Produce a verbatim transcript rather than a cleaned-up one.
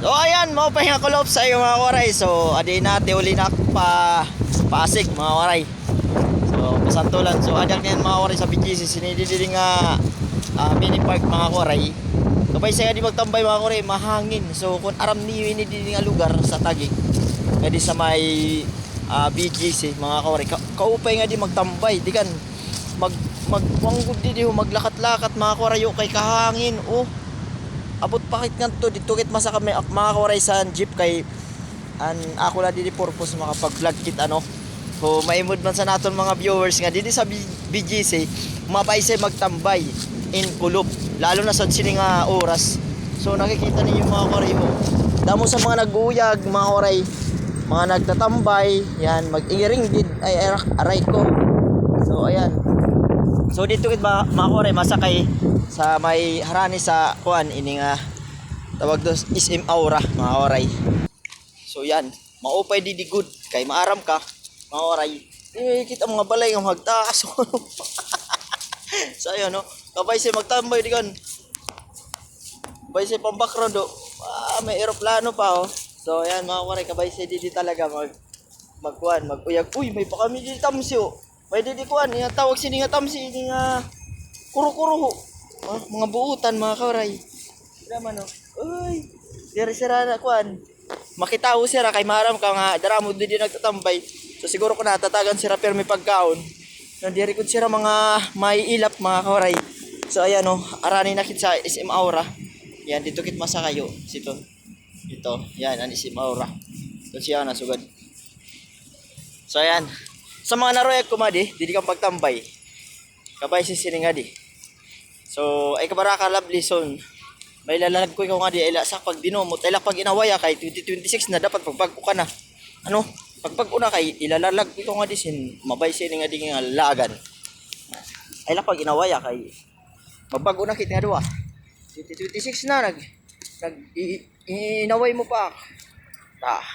So ayan, maupay nga kulop sa iyo, mga kawaray. So adi na, tiuli na ak pa Pasig, mga kawaray. So pasantulan. So adi ak niyan, mga kawaray, sa B G C, sini didi nga, ah, mini park, mga kawaray. Kabay sa iyo adi magtambay, mga kawaray, mahangin. So kun aram niyo ini didi nga lugar sa Taguig, adi sa may, ah, B G C, mga kawaray, ka kaupay nga di magtambay, di kan mag magkuan gud didi, o, maglakat-lakat, mga kawaray, o, kay kahangin, o. Abot pa kit ngadto, didto kit masaka, mga kawaray, sa jeep kay an ako la didi purpose makapag-vlog kit, ano. So maimod man sa naton mga viewers nga didi sa B-, B G C, mabaysay magtambay in kulop, lalo na sa sini nga oras. So nakikita ninyo, mga kawaray, o. Damo sa mga nag-uuyag, mga kawaray, mga nagtatambay, yan, mag-iring gid, ay, arak-, aray ko. So ayan. So didto kit ba, mga kawaray, masakay sa may harani sa kuan, ini nga tawag do, S M Aura, mga kawaray. So yan, maupay didi gud kay maaram ka, mga kawaray. Eh, kita mga balay nga magtaas. So ayun, no. Kabaysay magtambay di kan. Baysay pang background, o. Ah, may eroplano pa, o. So ayan, mga kawaray, kabaysay didi talaga mag magkuan, mag-uyag. Uy, may pa kami didi tamsi, o. May didi kuan, iya tawag sini nga tamsi, ini nga kuro-kuro, o. Ah, mga buutan, mga kawaray. Dira man, o. Uy, diri sira na kuan. Makitawo sira kay maaram ka nga dara mo didi nagtatambay. So siguro kun natatagan sira pirmi pagkaon. Nga diri kun sira mga may ilap, mga kawaray. So ayan, o, arani na kit sa S M Aura. Yan, didto kit masakay, o, siton. Ito, yan, an S M Aura. Ito siya, nasugad. So ayan. Sa mga naruyag ko madi, didi kan pagtambay. Kabaysay sini ngadi. So ay kabaraka, Lovely, son. May lalag ko ikaw ngadi, ay la sa pagdinumot, ay la pag-inawaya kay twenty twenty-six na, dapat pagbag-o ka na. Ano? Pagbag-o na kay ilalalag ko ikaw ngadi sin mabaysay sini ngadi nga lagan. Ay la pag-inawaya kay mabag-o na kit nga duwa. Twenty twenty-six na, nag-, nag-, i-, i-, inaway mo pa. Ta.